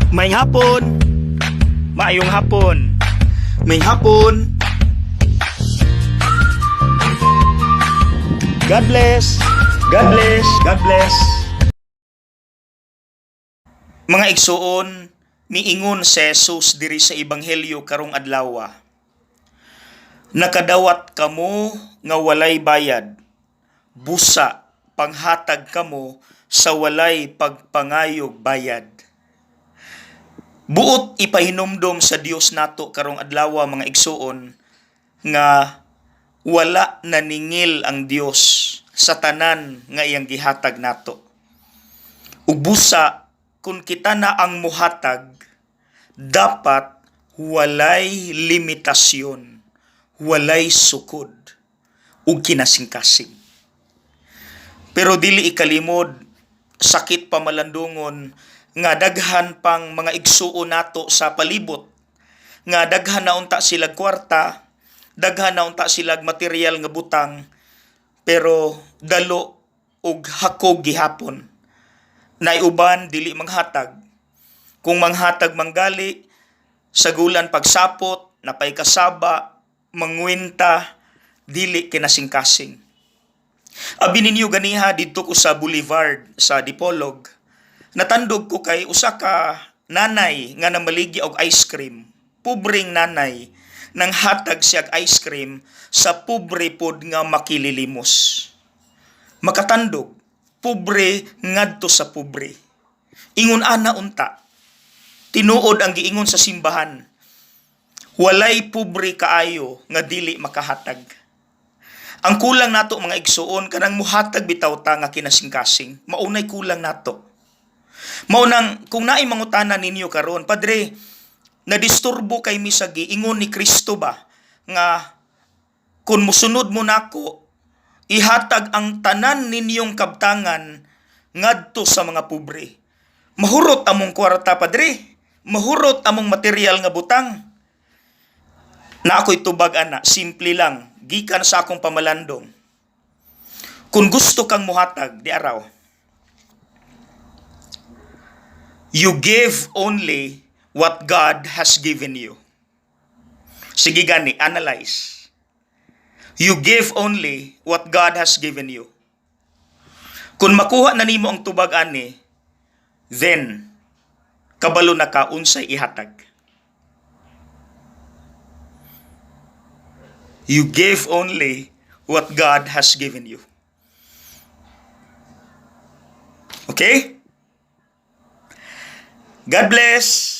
Maayong hapon. Maayong hapon. Maayong hapon. God bless. God bless. God bless. Mga igsuon, miingon si Jesus diri sa ebanghelyo karong adlaw. Nakadawat kamo nga walay bayad. Busa panghatag kamo sa walay pagpangayog bayad. Buot ipahinumdom sa Dios nato karong adlaw, mga igsuon, nga wala naningil ang Dios sa tanan nga iyang gihatag nato. Ug busa kung kita na ang muhatag, dapat walay limitasyon, walay sukod ug kinasingkasing. Pero dili ikalimod, sakit pamalandungon nga daghan pang mga igsuon nato sa palibot nga daghan na unta sila kwarta, daghan na unta sila material nga butang, pero dalo og hakog gihapon. Nay uban dili manghatag. Kung manghatag manggali, sagulan pagsapot, napay kasaba, mangwenta, dili kinasingkasing. Abi ninyo, ganiha didto ko sa Boulevard sa Dipolog. Natandog ko kay usa ka nanay nga namaligya og ice cream. Pobreng nanay, nang hatag siya og ice cream sa pobre pod nga makililimos. Makatandog, pobre ngadto sa pobre. Ingon ana unta. Tinuod ang giingon sa simbahan. Walay pobre kaayo nga dili makahatag. Ang kulang nato, mga igsuon, kanang muhatag bitaw ta nga kinasingkasing. Maunay kulang nato. Mao nang kung naay mangutana ninyo karon, "Padre, nadisturbo kay mi sa giingon ni Kristo ba nga kung musunod mo nako, ihatag ang tanan ninyong kabtangan ngadto sa mga pobre. Mahurot among kwarta, Padre. Mahurot among material nga butang." Na ako'y tubag ana, simple lang, gikan sa akong pamalandong. Kung gusto kang muhatag, di araw. You give only what God has given you. Sige gani, analyze. You give only what God has given you. Kung makuha na nimo ang tubag ani, then kabalo na ka unsay ihatag. You give only what God has given you. Okay? God bless.